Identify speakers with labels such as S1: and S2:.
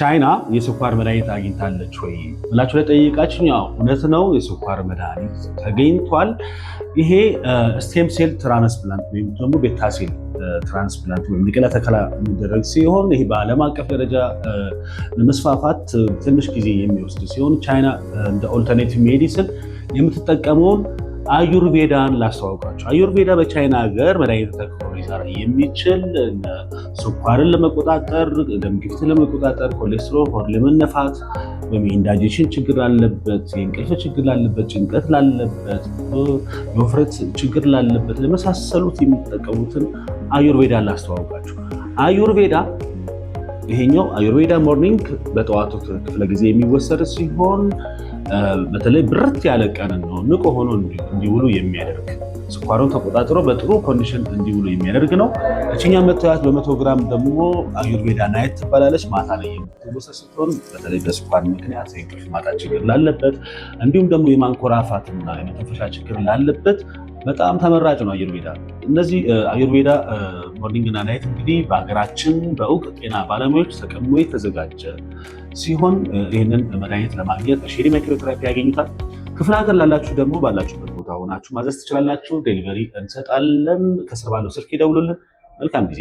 S1: ቻይና የስኳር መድኃኒት አግኝታለች ወይ ብላችሁ ለጠየቃችሁ፣ እውነት ነው፣ የስኳር መድኃኒት ተገኝቷል። ይሄ stem cell transplant ወይም ደግሞ beta cell transplant ወይም ንቅለ ተከላ የሚደረግ ሲሆን ይሄ በዓለም አቀፍ ደረጃ ለመስፋፋት ትንሽ ጊዜ የሚወስድ ሲሆን ቻይና እንደ alternative medicine የምትጠቀመውን አዩርቬዳን ላስተዋውቃችሁ። አዩርቬዳ በቻይና ሀገር መድኃኒት ተክሎ ሊሰራ የሚችል ስኳርን ለመቆጣጠር፣ ደም ግፊትን ለመቆጣጠር፣ ኮሌስትሮል፣ ሆድ ለመነፋት ወይም የኢንዳይጀሽን ችግር ላለበት፣ የእንቅልፍ ችግር ላለበት፣ ጭንቀት ላለበት፣ የውፍረት ችግር ላለበት ለመሳሰሉት የሚጠቀሙትን አዩርቬዳ ላስተዋውቃችሁ። አዩርቬዳ ይሄኛው አዩርቬዳ morning በጠዋቱ ክፍለ ጊዜ የሚወሰድ ሲሆን በተለይ ብርት ያለ ቀንን ነው ንቁ ሆኖ እንዲውሉ የሚያደርግ፣ ስኳሩን ተቆጣጥሮ በጥሩ condition እንዲውሉ የሚያደርግ ነው። እችኛ መታያት በ100 ግራም ደግሞ አዩርቬዳ night ትባላለች። ማታ ላይ የምትወሰድ ስትሆን በተለይ በስኳር ምክንያት የእንቅልፍ ማጣት ችግር ላለበት እንዲሁም ደግሞ የማንኮራፋትና የመተንፈሻ ችግር ላለበት በጣም ተመራጭ ነው አዩርቬዳ። እነዚህ አዩርቬዳ morning እና night እንግዲህ በሀገራችን በእውቅ ጤና ባለሙያዎች ተቀምሞ የተዘጋጀ ሲሆን ይህንን መድኃኒት ለማግኘት በሼሪ ማይክሮቴራፒ ያገኙታል። ክፍለ ሀገር ላላችሁ ደግሞ ባላችሁበት ቦታ ሆናችሁ ማዘዝ ትችላላችሁ። Delivery እንሰጣለን። ከስር ባለው ስልክ ይደውሉልን። መልካም ጊዜ።